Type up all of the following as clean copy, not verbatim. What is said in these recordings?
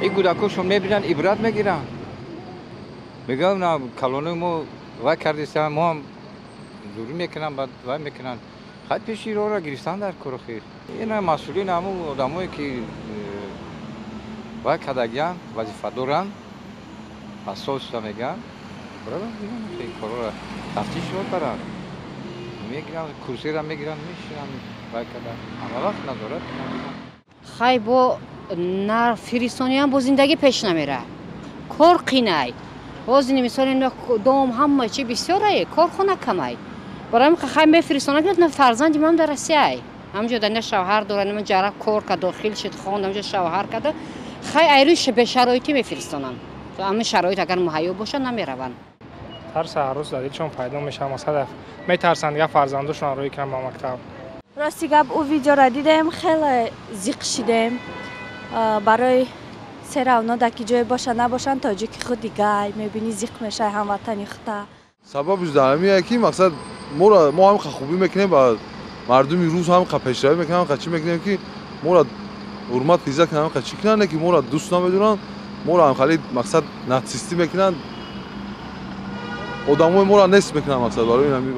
Ин кӯдакошон мебинанд, ибрат мегиранд, мегӯянд на калонои мо вай кардистанд, мо ҳам зӯрӣ мекунанд, баъд вай мекунанд. Хай пеши роҳро гирифтан дар корохир. Ина масъулин ҳамун одамое ки вай кардагиянд, вазифа доранд, ҳассос шуда мегӯянд, корҳоро тафтиш баранд, мегиранд, курсиро мегиранд, мешинанд, вай карда ҳама вақт назорат кунанд. Хай бо нар фиристониям бо зиндагӣ пеш намера, кор қинай. Ҳозир мисол дом ҳама чи бисёрае, корхона камай. Барои ҳамин хай мефиристонам. На, фарзанди ман дар Россияй, ҳамҷо дар ина шавҳар дорад, ма ҷара кор кард, дохил шуд, хонд, ҳамҷо шавҳар карда. Хай айрӯи бешароитӣ мефиристонам. Ҳамин шароит агар муҳайё бошад, намераванд. Тарс ҳар рӯз дар дилшон пайдо мешавад, масалан, метарсанд дигар фарзандошон рӯй кунанд ба мактаб. Рости гап, ӯ видеоро дидем, хеле зиқ шидем. Барои серавно дар ки ҷое боша набошанд, тоҷики худ дигай мебинӣ, зиқ мешавӣ ҳамватани худа. Сабабш дар ҳамине ки мақсад моро мо ҳам хубӣ мекунем ба мардуми рус, ҳам пешравӣ мекунем, ҳам чӣ мекунем ки моро ҳурмат иззат кунанд, ҳам чӣ кунанд, ки моро дӯст намедоранд, моро ҳам хеле мақсад нацистӣ мекунанд, одамои моро нест мекунанд, мақсад барои ин ҳами.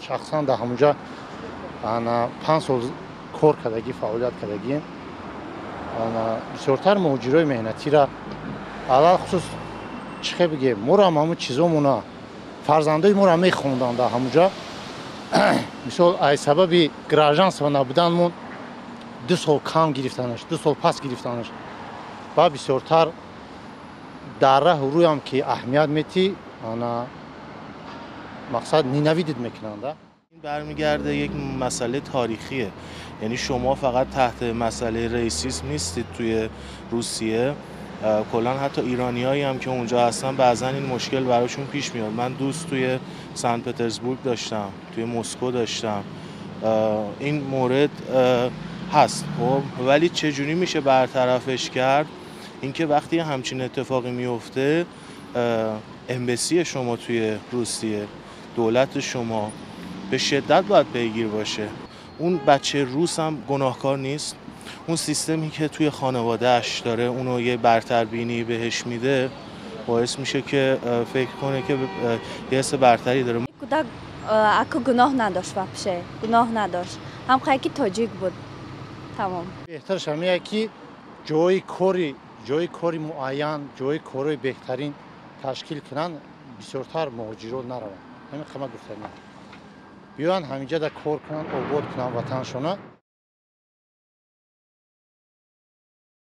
Шахсан дар ҳамунҷа ана 5 сол кор кардагӣ, фаъолият кардагием. Ана бисёртар муҳоҷирои меҳнатира, алалхусус чӣ хел бигем, моро ҳам ҳамун чизомона, фарзандои моро мехонданд дар ҳамунҷа. Мисол, аз сабаби гражданство набуданмон 2 сол кам гирифтанаш, 2 сол пас гирифтанаш. Ба бисёртар дар раҳу рӯям ки аҳамият метӣ, ана мақсад ненавидит мекунанда. برمیگرده، یک مسئله تاریخیه. یعنی شما فقط تحت مسئله racism نیستید توی روسیه، کلا حتی ایرانیایی هم که اونجا هستن بعضا این مشکل براشون پیش میاد. من دوست توی سن پترزبورگ داشتم، توی مسکو داشتم، این مورد هست. خب ولی چجوری میشه برطرفش کرد؟ اینکه وقتی همچین اتفاقی میفته، embassy شما توی روسیه، دولت شما به شدت باید پیگیر باشه. اون بچه روس هم گناهکار نیست. اون سیستمی که توی خانوادهش داره اونو یه برتربینی بهش میده، باعث میشه که فکر کنه که یه حس برتری داره. Кӯдак аку гуноҳ надошт, вообще гуноҳ надошт, ҳам ки тоҷик буд, тамом. Беҳтараш ҳамия ки ҷои кори муайян, ҷои корҳои беҳтарин ташкил кунанд, бисёртар муҳоҷирот нараванд. Ҳамин қама гуфтанӣ, биёянд ҳаминҷа да кор кунанд, обод кунанд ватаншона.